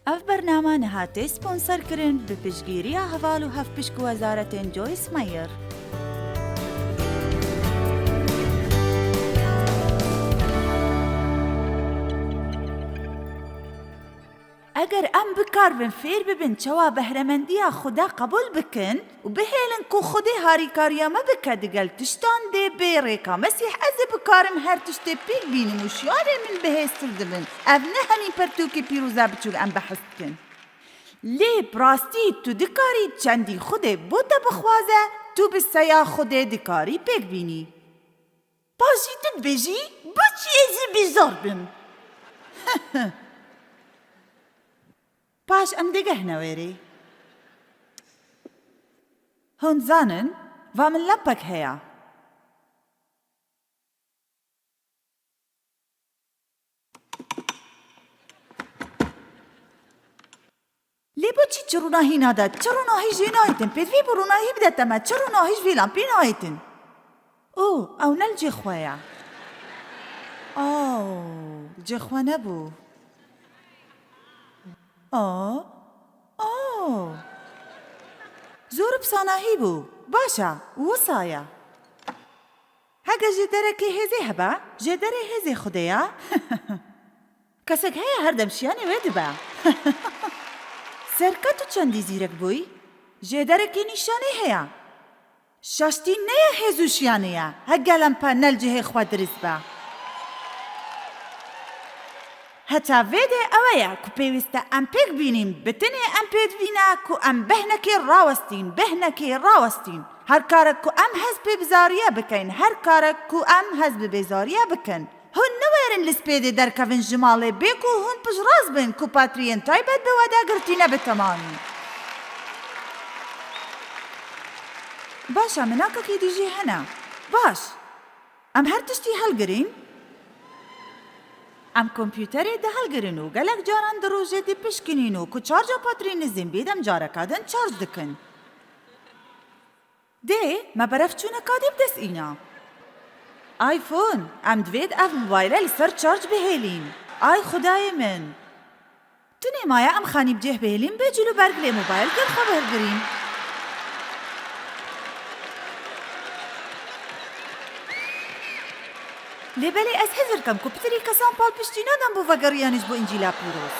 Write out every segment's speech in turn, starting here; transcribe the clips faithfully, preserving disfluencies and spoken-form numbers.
Ev bername nihate sponserkirin bi piştgiriya heval û hevpişk û wezaretên Joyce Meyer. Eger em bikaribin fêr bibin çawa behremendiya Xuda qebûl bikin û bihêlin ku Xwedê harîkariya me bike digel tiştan dê bê rêka Mesîh, ez ê bikarim her tiştê pêk bînim û şiyarên min bihêztir dibin. Ev ne hemî pertûkê pîroza biçûk em behs dikin. Lê bi rastî tu dikarî çendî Xwedê bo te bixwaze, tu bi seya Xwedê dikarî pêk bînî. Paş jî tu dibêjî, boçî ez ê bêzar bim? Paş em dê gehne wêrê. Hûn zanin, va min lempek heye. Lê bo çi çi rûnahî nade? Çi rûnahî jê nayêtin? Pêdivî bo rûnahî bide te me. Çi rûnahî ji vê lan pê nayêtin? O, ew ne li cê xwe ye. O, li cê xwe nebû. O, o. Zor bi sanahî bû. Baş e, wisa ye. Heke jêderekê hêzê hebe, jêderê hêzê Xwedê ye. Kesek heye her dem şiyanê wê dibe. Serka tu çendî zîrek bûyî, jêderekê nîşanê heye. Şaştî ne ya hêz û şiyanê ye, heke lempe ne li cihê xwe dirist be. Heta vê dê ew e ku pêwîst e em pêk bînîn, bi tenê em pêdivî ne ku em behnekê rawestîn, behnekê rawestîn. Her karek ku em hest pê bizariye bikeyn, her karek ku em hest bi bêzariye bikin. Hûn niwêrin li spêdê derkevin ji malê bê ku hûn piştrast bin ku patriyên taybet bi we de girtî ne bi temamî. Baş e, minakekî dî jî hene. Baş. Em her tiştî hilgirîn. Em kompûterê dihilgirin û gelek caran di rojê dipişkinîn û ku şarja patrî nizîn bê dem careke din şarj dikin. Dê me berevçûneka dî bi dest îna. iPhone, em divêt ev mobayle li ser şarj bihêlîn. Ay Xwedayê min! Tunê maye em xanî bi cih bihêlîn bê cil û berg lê mobayl gel xwe bihilgirîn. Lê belê ez hizir kem ku pitirî kesan palpiştî nadan bo vegeriyanê ji bo Încîla Pîroz.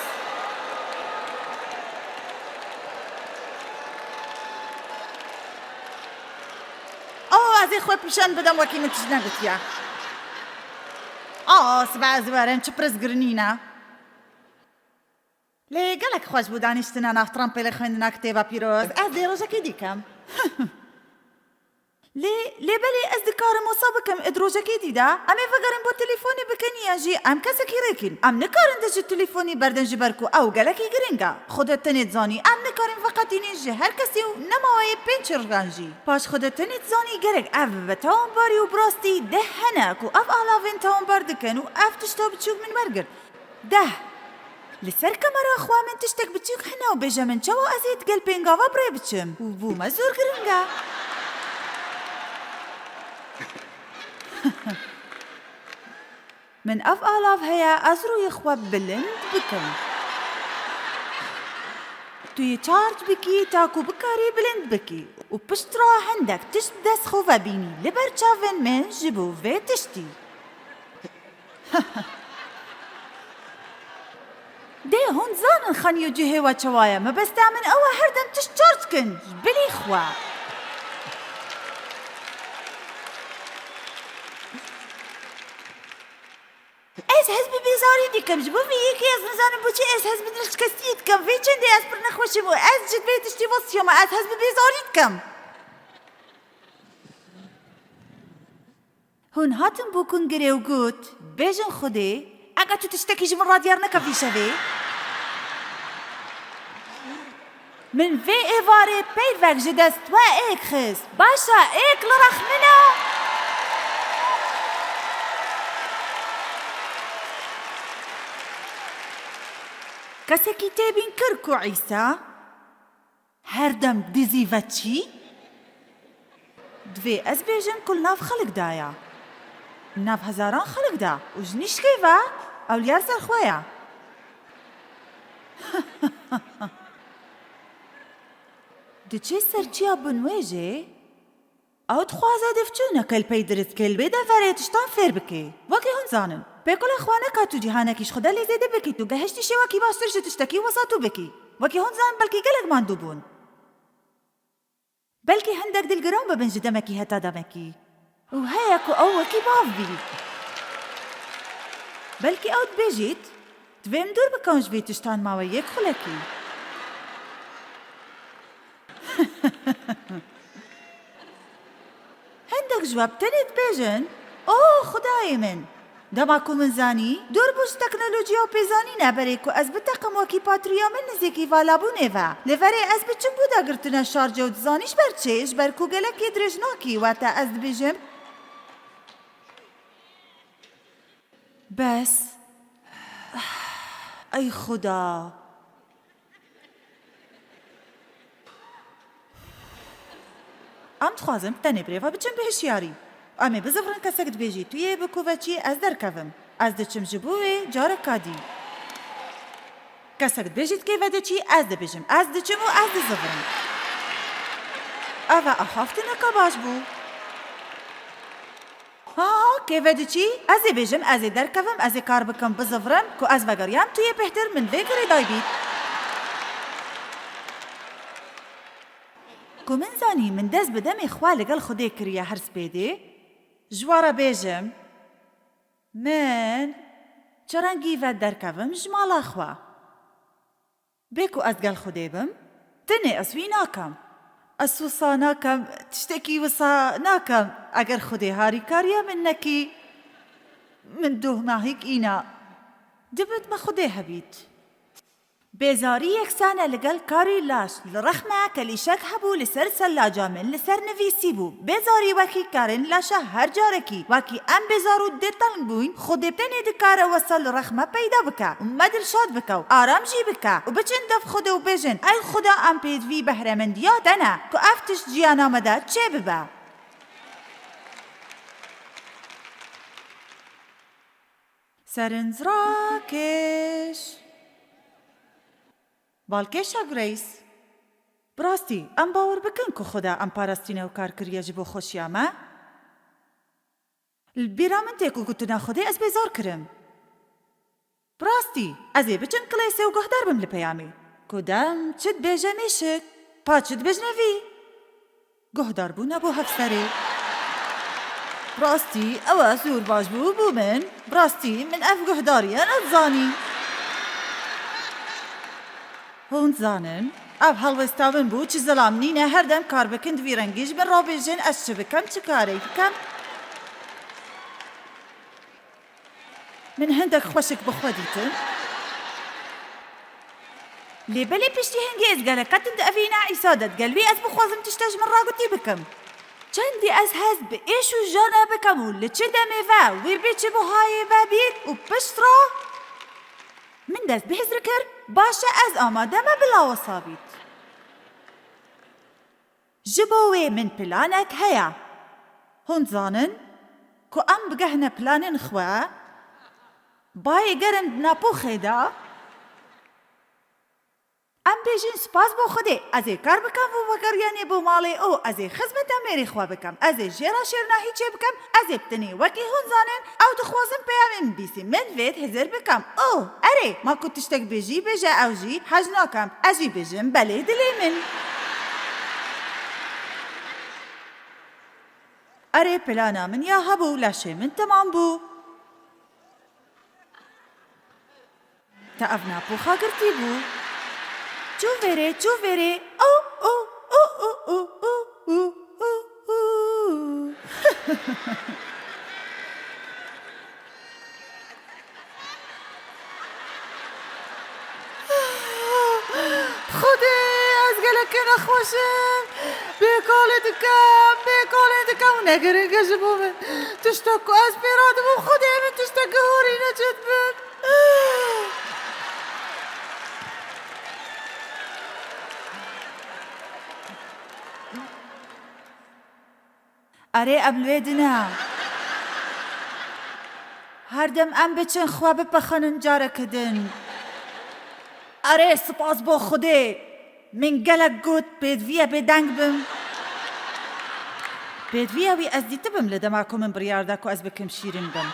Aw, ez ê xwe pîşan bidim wekî min tişt negutiye. Aw, sibe ez werim, çi pirsgirînî ne. Lê gelek xweş bû danîştina nav trampêlê xwendina kitêba pîroz. Ez dê rojekê dî kem. Lê, lê belê ez dikarim wisa bikim, id rojekê dî de, em ê vegerin bo telefonê bikin yan jî em kesekî rêkîn. Em nikarin dest ji telefonê berdin ji ber ku ew gelekî giring e. Xwedê tenê dizanî, em nikarin veqetînin ji her kesî û nema wê yê pênc rojan jî. Paş Xwedê tenê dizanî gerek ev bibe tawanbarî û bi rastî deh hene ku ev alavên tawanbar dikin û ev tişta biçûk min wergirt. Deh. Li ser kamera xwe min tiştek biçûk hene û bêje min çawa ez ê digel pêngava bi rê biçim û bo me zor giring e. Min ev alav heye ez rûyê xwe bilind bikim. Tu yê şarj bikî ta ku bikarî bilind bikî û pişt re hindek tişt bi dest xwe ve bînî li ber çavên min ji bo vê tiştî. Dê hûn zanin xanî û cihê we çawa ye. Mebesta min ew e her dem tişt şarj kin ji bilî xwe. Ez hez bi bêzarî dikim. Ji bo vê yekê ez nizanim boçî ez hez bi dilşikestiyê dikim. Vê çendê ez pir nexweş im û ez ji vê tiştî wesiyama. Ez hez bi bêzarî dikim. Hûn hatin bo kongirê û got, bêjin Xwedê, eger tu tiştekî ji min re diyar neke vî şevê, min vê êvarê peyvek ji dest we êk xist. Baş e, êk li rex min e. Kesekî têbîn kir ku Îsa her dem dizî ve çî? Divê ez bêjim ku li nav xelk de ye. Li nav hezaran xelk de û ji nîşkê ve ewliya li ser xwe ye. Diçe ser çiya binwêjê, ew dixwaze dîvçûneke li pey dirist ke li wê deverê tiştan fêr bike. Wekî hûn zanin, pêkula xwe neka tu cîhanekî ji xwe de lê zêde bikî, tu gehiştî şêwekî baştir ji tiştekî wisa tu bikî. Wekî hûn zanin, belkî gelek mandû bûn. Belkî hindek dilgiran bibin ji demekî heta demekî. Û heye ku ew wekî bav bî. Belkî ew dibêjît, divê min dûr bikim ji vê tiştan mawe yek xulekî. Hindek ji we bi tenê dibêjin, "O Xwedayê min!" Dema ku min zanî, dûr bû ji teknolojiya û pêzanîne berê ku ez biteqim wekî patriya min nizîkî valabûnê ve. Lê verê ez biçim bû dagirtina şarje û dizanî ji ber çi? Ji ber ku gelekî dirêj nakî, wate ez dibêjim, bes. Ey Xuda! Em dixwazin tenê bi rê ve biçin bi hişyarî. Em ê bizivirin, kesek dibêjî tu yê bi ku ve çî ez derkevim. Ez diçim ji bo wê careka dî. Kesek dibêjî tu kê ve diçî ez dibêjim ez diçim û ez dizivirim. Ev e axaftineke baş bû. Ha, ha, kê ve diçî? Ez ê bêjim, ez ê derkevim, ez ê kar bikim, bizivirim, ku ez vegeriyam, tu yê bêhtir min vê girêdayî bît. Ku min zanî, min dest bi demê xwe li gel Xwedê kiriye her spêdê, ji we re bêjim, min çi rengî ve derkevim ji mala xwe. Bê ku ez gel Xwedê bim, tenê ez wî nakem. Ez wisa nakem, tiştekî wisa nakem. Eger Xwedê harîkariya min nekî, min doh mehîk îna. Dibit me Xwedê hebît. Bêzarî yeksen e li gel karî laş. Li rexme kelîşek hebû li ser sellaca min li ser nivîsî bû. Bêzarî wekî karên laşa her carekî. Wekî em bêzar û dê teng bûyn, Xwedê tenê dikare wesa li rexme peyda bike û me dilşad bike û aram jî bike û biçin dev Xwedê û bêjin, ey Xuda, em pêdivî behremendiya te ne ku ev tişt jiyana me de çêbibe. Serinc rakêş. Balkêşa Grace. Bi rastî, em bawer bikin ku Xuda em parastîne û kar kiriye ji bo xweşiya me? Li bîra min tê ku gotina Xwedê ez bêzar kirim. Bi rastî, ez ê biçim kilêsê û guhdar bim li peyamê. Ku dem çi dibêje mêşik, pa çi dibêjne vî. Guhdarbû nebû hevserê. Bi rastî, ew e zor baş bû bo min. Bi rastî, min ev guhdariye nedizanî. Hûn dizanin, ev helwesta min bû, çi zilam nîne, her dem kar bikin, di vî rengî ji min re bêjin, ez çi bikim, çi karê bikim. Min hindek xweşik bi xwe dîtin. Lê belê piştî hingê ez gelek ketim di evîna Îsa de, digel wî ez bixwazim tişte ji min re gotî bikim. Çendî ez hez bi êş û jane bikim û li çi demê ve wê bê çi buhayê ve bît û pişt re min dest bi hizir kir, baş e, ez amade me bila wisa bît. Ji bo wê min planek heye. Hûn dizanin ku em bigehine planên xwe, bayê gerin di napoxê de, em bêjin, spas bo Xwedê, ez ê kar bikim û vegeriyanê bo malê û ez ê xizmeta mêrê xwe bikim. Ez ê jê re şêrnahî çêbikim, ez ê bi tenê wekî hûn zanin, ew dixwazin peyamê min bîsî, min vê hizir bikim. Oh, erê, ma ku tiştek bêjî, bêje ew jî, hez nakem. Ez jî bêjim, belê dilê min. Erê, plana min ya hebû, laşê min temam bû. Te ev napoxa girtî bû. Çû vêrê, çû vêrê. Û, û, û. Xwedê, ez gelekî nexweş im. Bêkolê dikim, bêkolê dikim û ne giring e ji bo min. Tiştek ku ez pê radibûm, Xwedê min tiştek guhorîne çêdibim. Erê, em li wê din e. Her dem em biçin xwe bipexinin careke din. Erê, spas bo Xwedê! Min gelek got, pêdivî ye bêdeng bim. Pêdivî ye wî ez dîtibim li dema ku min biryar da ku ez bikim şîrin bim.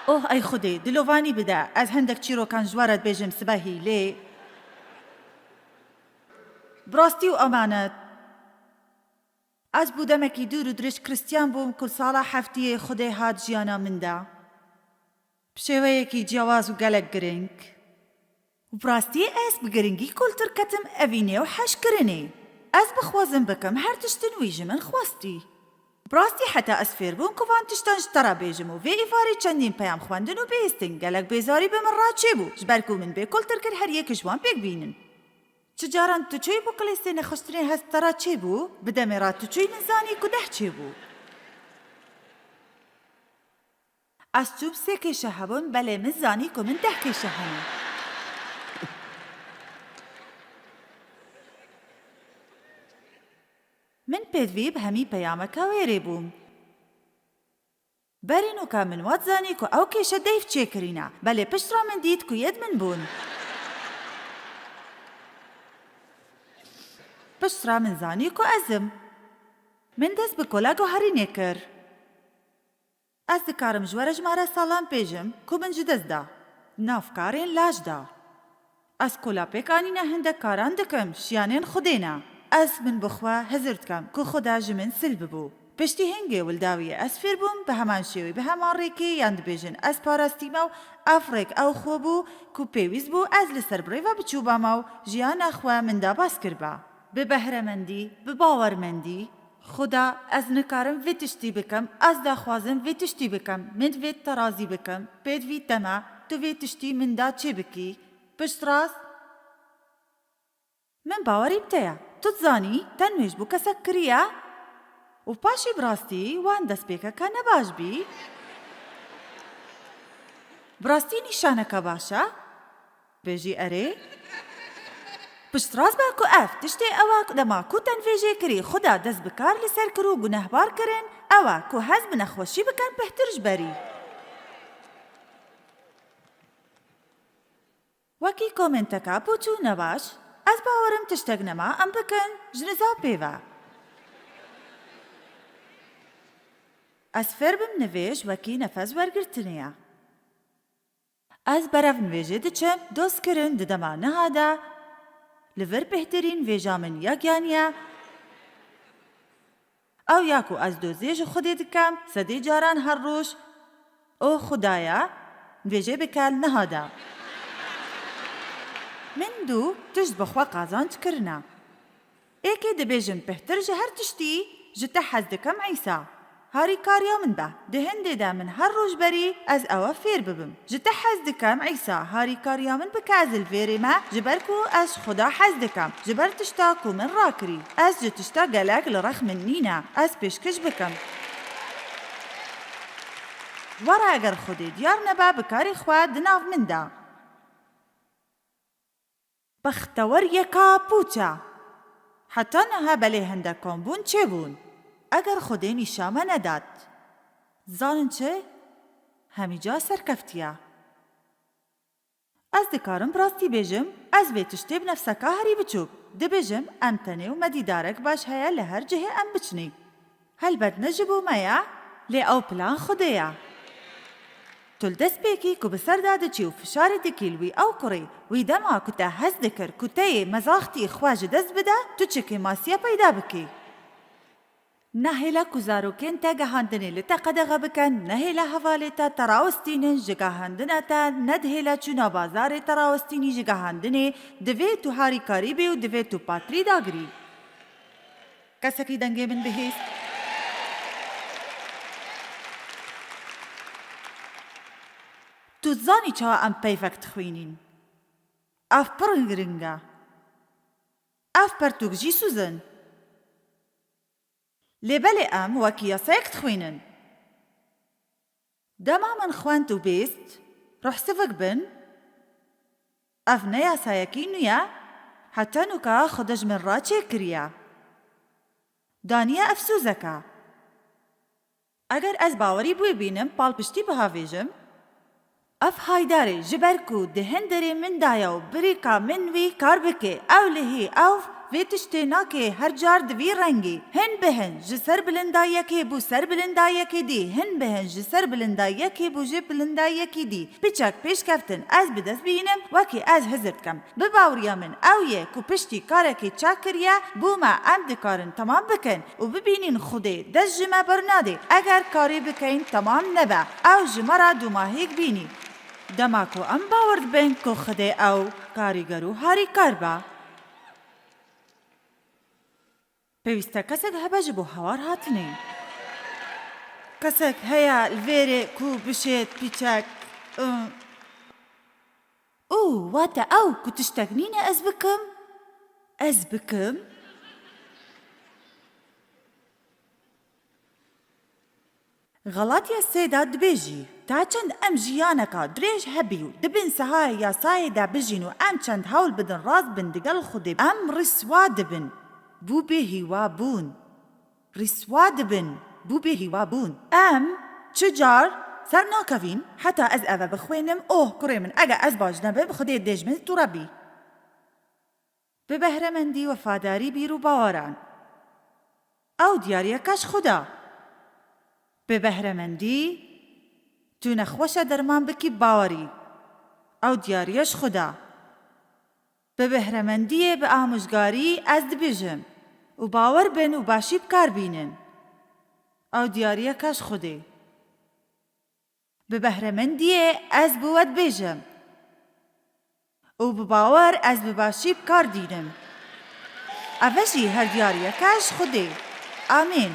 Oh, ey Xwedê, dilovanî bide, ez hindek çîrokan ji we re dibêjim sibehî, lê bi rastî û emanet. Ez bû demekî dûr û dirêj Kristiyan bûm ku sala heftiyê Xwedê hat jiyana min de. Bi şêweyekî ciyawaz û gelek giring. Û bi rastî ez bi giringî kultir ketim evînê û heşkirinê. Ez bixwazim bikim her tiştin wî ji min xwestî. Bi rastî heta ez fêr bûm ku van tiştan ji te re bêjim û vê êvarê çendîn peyam xwendin û bihîstin, gelek bêzarî bi min re çêbû, ji ber ku min bê kultir kir her yek ji wan pêk bînin. Çi caran tu çûyî bo kilêsê nexweştinê hest te re çêbû, bi demê re tu çûyî min zanî ku deh çêbû. Ez çûm sê kêşe hebûn, belê min zanî ku min deh kêşe hene. Min pêdivî bi hemî peyameke wêrê bûm. Berî nûka min wat zanî ku ew kêşe Dave çêkirîne, belê pişt re min dît ku yê di min bûn. Pişt re min zanî ku ez im. Min dest bi kola guherînê kir. Ez dikarim ji we re jimare salan bêjim ku min ji dest da. Di nav karên laş da. Ez kola pêk anîne hindek karan dikim, şiyanên Xwedê ne. Ez min bi xwe hizir dikim ku Xweda ji min sil bibû. Piştî hingê wildawiyê ez fêr bûm, bi heman şêwê, bi heman rêkê, yan dibêjin ez parastî me û ev rêk ew xwe bû ku pêwîst bû ez li ser bi rê ve biçûbama û jiyana xwe min da bas kiriba. Bi behremendî, bi bawermendî, Xuda, ez nikarim vê tiştî bikim, ez daxwazim vê tiştî bikim, min divê te razî bikim, pêdivî te me, tu vê tiştî min da çê bikî. Piştrast, min bawerî bi te ye. Tu dizanî, te nûêj bo kesek kiriye û paşê bi rastî wan destpêkeke nebaş bî. Bi rastî nîşaneke baş e. Bêjî erê. Piştrast be ku ev tiştê ew e ku dema ku te nivêjê kirî, Xuda dest bi kar li ser kir û gunehbar kirin, ew e ku hez bi nexweşî bikin bêhtir ji berî. Wekî komenteke pûç û nebaş, ez bawerim tiştek nema em bikin, ji niza pê ve. Ez fêr bim nivêj wekî nefes wergirtinê ye. Ez berev nivêjê diçim, doz kirin di dema niha de, li vir bêhtirî nivêja min ya giyaniye. Ew ya ku ez dozê ji Xwedê dikem, sedê caran her roj, O Xwedaya, nivêjê bike niha de. Min du tişt bi xwe qazanc kirine. Êkê dibêjim bêhtir ji her tiştî, ji te hez dikim Îsa. Harîkariya min be. Di hindê de min her roj berî ez ew e fêr bibim. Ji te hez dikim Îsa, harîkariya min bike ez li vêrê me, ji ber ku ez ji Xuda hez dikim, ji ber tişta ku min rakirî. Ez ji tişta gelek li rex min nîne, ez pêşkêş bikim. Were eger Xwedê diyar nebe bi karê xwe di nav min de. Bexteweriyeka pûç e. Heta niha belê hindek kombûn çêbûn. Eger Xwedê nîşa me nedat. Zanin çi? Hemîca serkeftiye. Ez dikarim bi rastî bêjim, ez vê tiştê bi nefseka herî biçûk. Dibêjim, em tenê û me dîdarek baş heye li her cihê em biçinî. Helbet ne ji bo me ye, lê ew plan Xwedê ye. Tu li destpêkî ku bi ser de diçî û fişarê dikî li wî ew kurê, wî dema ku te hez dikir ku te yê mezaxtî xwe ji dest bide, tu çi kêmasiye peyda bikî. Nehêle ku zarokên te gehandinê li te qedexe bikin, nehêle hevalê te te rawestînin ji gehandina te, nedihêle çûna bazarê te rawestînî ji gehandinê, divê tu harîkarî bî û divê tu patrî dagirî. Kesekî dengê min bihîst. Tu dizanî çawa em peyvek dixwînîn? Ev pir giring e. Ev pertûk jî sûz in. Lê belê em wekî yasayek dixwînin. Dema min xwend û bîst, ruhsivik bin, ev ne yasayekî nû ye, heta nûka Xwedê ji min re çêkiriye. Daniye ev sûzek e. Eger ez bawerî bi wê bînim, palpiştî bihavêjim, Ev haydarê ji ber ku di hin derê min de ye û birîka min wî kar bike, ew lihî ew vê tiştê nake her car di vî rengî. Hin bihin ji ser bilindayekê bû ser bilindayekê dî, hin bihin ji ser bilindayekê bû ji bilindayekî dî. Piçek pêşkeftin ez bi dest bînim, wekî ez hizir dikim. Bi baweriya min ew ye ku piştî karekê çak kiriye, bû me em dikarin temam bikin û bibînîn Xwedê dest ji me bernadê. Eger karî bikeyn temam nebe, ew ji me re dûmahîk bînî. Dema ku em bawer dibin ku Xwedê ew karîger û harîkar be. Pêwîst e kesek hebe ji bo hawar hatinê. Kesek heye li vêrê ku bişêt pîçek, ı, û wate ew ku tiştek nîne ez bikim? Ez bikim? Xelatya sê de dibêjî, ta çend em jiyaneka dirêj hebî û di bin sehayê yasayê de bijîn û em çend hewl bidin rast bin digel Xwedê, em rîswa dibin. Bû bêhîwa bûn. Rîswa dibin. Bû bêhîwa bûn. Em çi car ser nakevîn heta ez eve bixwênim. Oh, kurê min, ege ez baş nebim, Xwedê dêj min tu re bî. Bi behremendî wefadarî bîr û baweran. Ew diyariyeke ji Xuda. Bi behremendî tu nexweş e derman bikî bi bawerî. Ew diyariye ji Xuda. Bi behremendiyê, bi amûjgarî ez dibêjim û bawer bin û başî bi kar bînin. Ew diyariyeke ji Xwedê. Bi behremendiyê ez bi we dibêjim û bi bawer ez bi başî bi kar dînim. Eve jî her diyariyeke ji Xwedê. Amîn.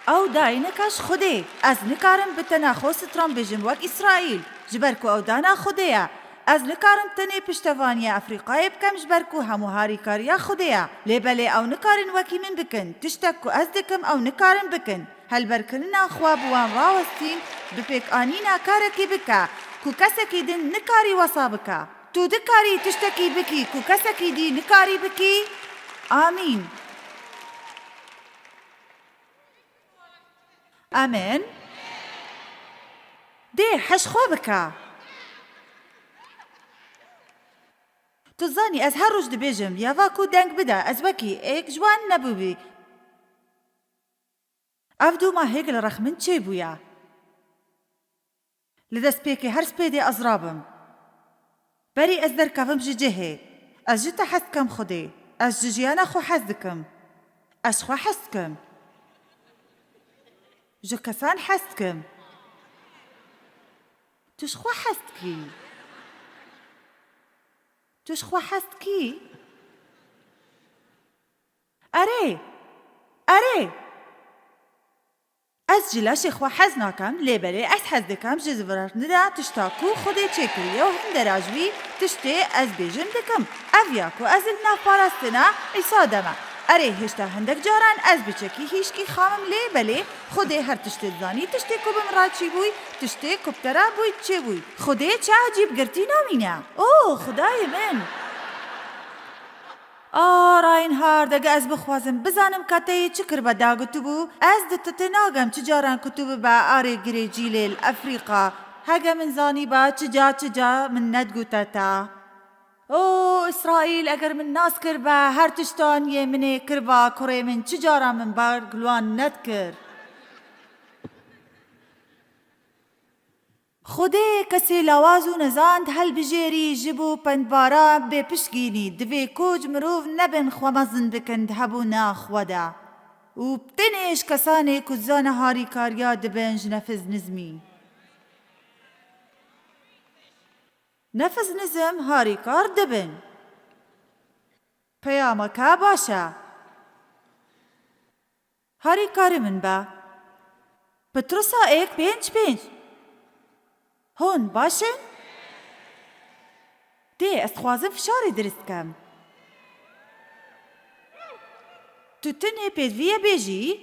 Ew dayîneke ji Xwedê. Ez nikarim bi tena xwe stran bêjim wek Îsraîl, ji ber ku ew dana Xwedê ye. Ez nikarim tenê piştevaniya Efrîqayê bikim, ji ber ku hemû harîkariya Xwedê ye. Lê belê ew nikarin wekî min bikin. Tiştek ku ez dikim, ew nikarin bikin. Helberkirina xwe bi wan rawestîn, bi pêkanîna karekê bike ku kesekî din nikarî wesa bike. Tu dikarî tiştekî bikî ku kesekî dî nikarî bikî? Amîn. Amen. Dê heş xwe bike. Tu zanî, ez her roj dibêjim, ya va ku deng bide, ez wekî êk ji wan nebûbî. Ev dû mahêk li rex min çêbûye. Li destpêkê her spêdê ez rabim. Berî ez derkevim ji cihê, ez ji te hez dikim Xwedê. Ez ji jiyana xwe hez dikim. Ez xwe hez dikim. Ji kesan hez dikim. Tu ji xwe hez dikî? Tu ji xwe hez dikî? Erê! Erê! Ez ji leşê xwe hez nakem, lê belê ez hez dikem ji zivirandina tişta ku Xwedê çêkiriye û hindera ji wî tiştê ez bêjim dikim. Ev ya ku ez li nav parastina Îsa de me. Erê, hêşta hindek caran ez biçekî hîşkî xam im, lê belê Xwedê her tiştê dizanî, tiştê ku bi min re çêbûy, tiştê ku bi te re bûy, çêbûy. Xwedê çi ecîb girtî namîne. O, Xwedayê min! A Reinhard, ege ez bixwazim bizanim ka te yê çi kiribe dagotibû, ez di te tê nagem çi caran ku tu bibe arê girê cîlê li Efrîqa. Hege min zanîba çi ca çi ca min nedigute te. O Îsraîl, eger min nas kiribe, her tiştan yê min ê kiriba kurê min, çi caran min berg li wan nedikir. Xwedê kesê lawaz û nezan dihelbijêrî ji bo pendbara bê piştgînî. Divê koç mirov nebin xwe mezin bikin di hebûna xwe de. Û bi tenê ji kesanê ku zana harîkariya dibin ji nefiz nizmî. Nefiz nizm harîkar dibin. Peyameke baş e. Harîkarê min be. Petrusa êk pênc pênc. Hûn baş in? Dê ez dixwazim fişarê dirist kem. Tu tenê pêdivî ye bêjî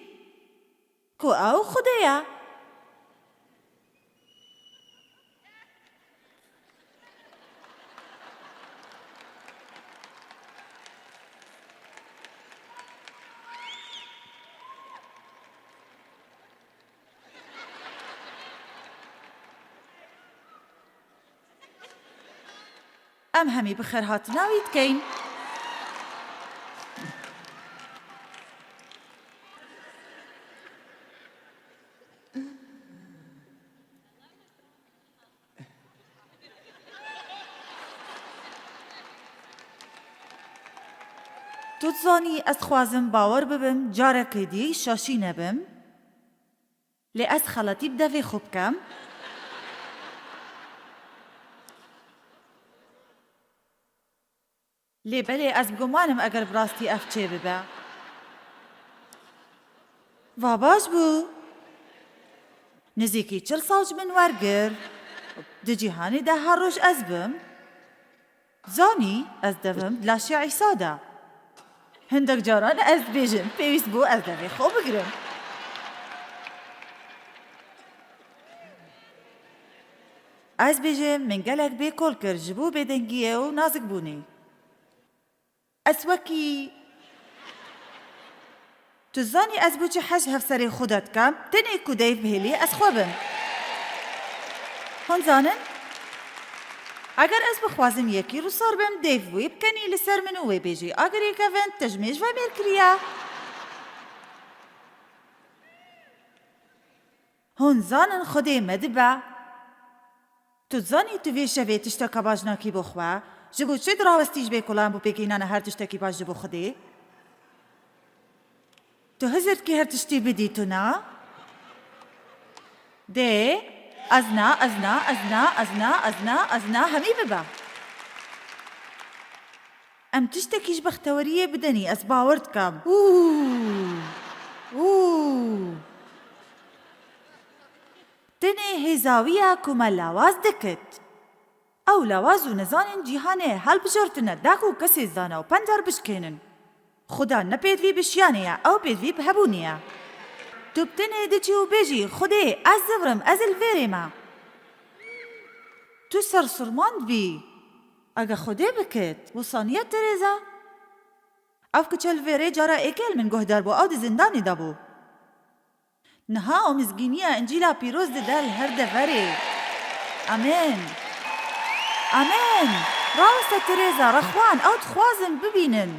ku ew Xwedê ye. Em hemî bi xêrhatina wî dikeyn. Tu dizanî ez dixwazim bawer bibim, carekê dî şaşî nebim. Lê ez xeletî bi devê xwe bikem. Lê belê ez bi guman im eger bi rastî ev çêbibe. Va baş bû. Nizîkî çil sal ji min wergir. Di cîhanê de her roj ez bim. Zanî, ez devim di laşê Îsa de. Hindek caran ez dibêjim, pêwîst bû ez devê xwe bigirim. Ez bêjim, min gelek bêkol kir ji bo bêdengiyê û nazikbûnê. Ez wekî Tu zanî ez bo çi hez hev serê xwe de dikem, tenê ku deyv bihêlî ez xwe bim. Hûn zanin? Eger ez bixwazim yekî rûsar bim, deyv wê bikenî li ser min û wê bêjî, agirê kevin, te ji mêj ve mêr kiriye. Hûn zanin Xwedê me dibe. Tu dizanî tu vê şevê tişteke baş nakî bo xwe. Ji bo çi dirawestî ji bêkolan bo pêkînana her tiştekî baş ji bo Xwedê? Tu hizir dikî her tiştî bidî tu na? Dê, ez na, ez na, ez na, ez na, ez na, ez na, hemî bibe. Em tiştekî ji bexteweriyê bidenî, ez bawer dikim. Û! Û! Tenê hêza wî ye ku me lawaz dikit. Ew lawaz û nizanên cîhanê helbijortine da ku kesê zana û pender bişkênin. Xuda ne pêdivî bi şiyanê ye, ew pêdivî bi hebûnê ye. Tu bi tenê diçî û bêjî, Xwedê, ez zivirim, ez li vêrê me. Tu sersirman dibî. Ege Xwedê bikit, wisa niye Tereza? Ev kiçe li vêrê cara êkê li min guhdar bû, ew di zindanê de bû. Niha ew mizgîniya Încîla Pîroz dide li her deverê. Amen. Amen. Raweste Tereza, rexwan, ew dixwazin bibînin.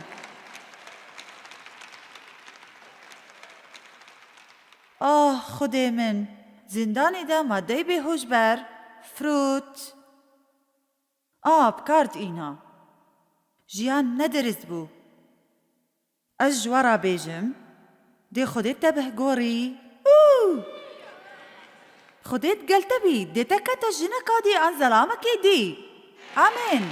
Ah, Xwedê min, zindanê de madeyê bêhojber, frût. A, bi kar diîna. Jiyan ne dirist bû. Ez ji we re bêjim, dê Xwedê te bihgorî. Û! Xwedê digel te bî, dê te kete jineka dî an zelamekê dî. Amên.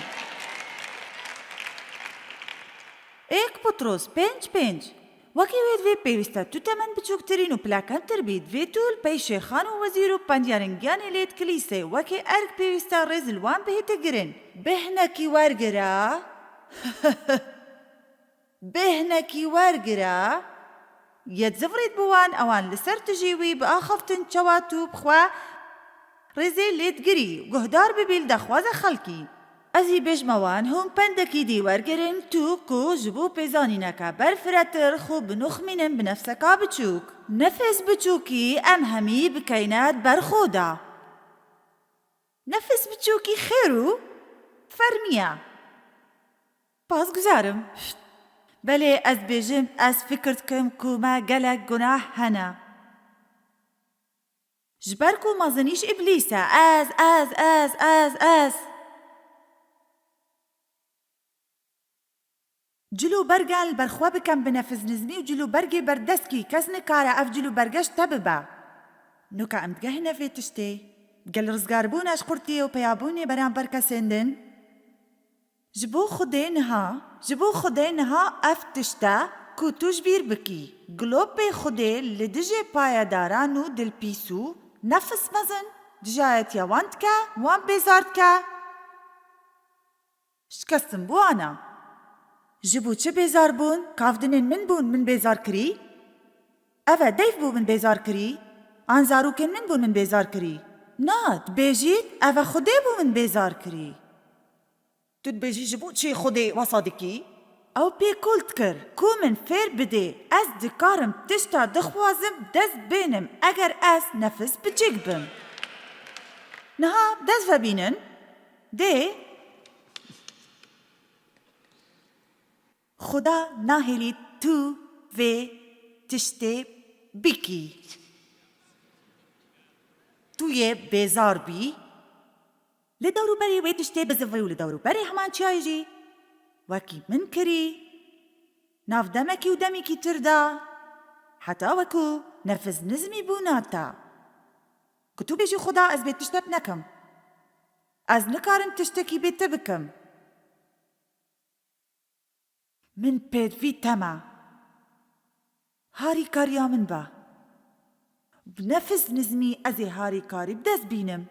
Êk Putros pênc pênc. Wekî wê divê pêwîst e tu temen biçûktirîn û pilekentir bî, divê tu li pey şêxan û wezîr û pendiyarên giyanê lê di kilîsê wekî erk pêwîst e rêz li wan bihête girin. Bêhnekî wergire. Bêhnekî wergire. Yê zivirît bi wan, ewan li ser tijî wî biaxiftin çawa tu bi xwe rêzê lê digirî, guhdar bibî li daxwaza xelkî. Ez ê bêjme wan, hûn pendekî dî wergirin, tu ku ji bo pêzanîneke berfiretir xwe binûxmînin bi nefseka biçûk. Nefis biçûkî em hemî bikeyne di ber xwe de. Nefis biçûkî xêr û fermî ye. Pasguzar im. Belê ez dibêjim, ez fikir dikim ku me gelek gunah hene. Ji ber ku mezinî ji Îblîs e. Ez, ez, ez, ez, ez. Cil û bergan li ber xwe bikem bi nefisnizmî û cil û bergê berdestkî, kes nikare ev cil û berge ji te bibe. Nuka em digehine vê tiştê. Gel rizgarbûna ji qurtiyê û peyabûnê beramber kesên din? Ji bo Xwedê niha, ji bo Xwedê niha ev tişt e ku tu ji bîr bikî. Gilopê Xwedê li dijê payedaran û dilpîs û nefis mezin dijayetiya wan dike, wan bêzar dike. Şikestin bû ana. Ji bo çi bêzar bûn? Kavdinên min bûn min bêzar kirî? Ev e deyv bû min bêzar kirî? An zarokên min bûn min bêzar kirî? Na, dibêjît, ev e Xwedê bû min bêzar kirî. Tu dibêjî ji bo çi Xwedê wesa dikî? Ew pêkol dikir ku min fêr bidê, ez dikarim tişta dixwazim dest bênim eger ez nefis biçêk bim. Niha dest vebînin, dê Xuda nahêlî tu vê tiştê bikî. Tu yê bêzar bî. Li dewrûberê wê tiştê bizivî û li dewrûberê heman çiyayê jî wekî min kirî. Nav demekî û demîkî tir da. Heta weku nefiz nizmî bûna te. Ku tu bêjî Xuda ez bê tiştek nekim. Ez nikarim tiştekî bê te bikim. Min pêdivî te me. Harîkariya min be. Bi nefiz nizmî ez ê harîkarî bi dest bînim.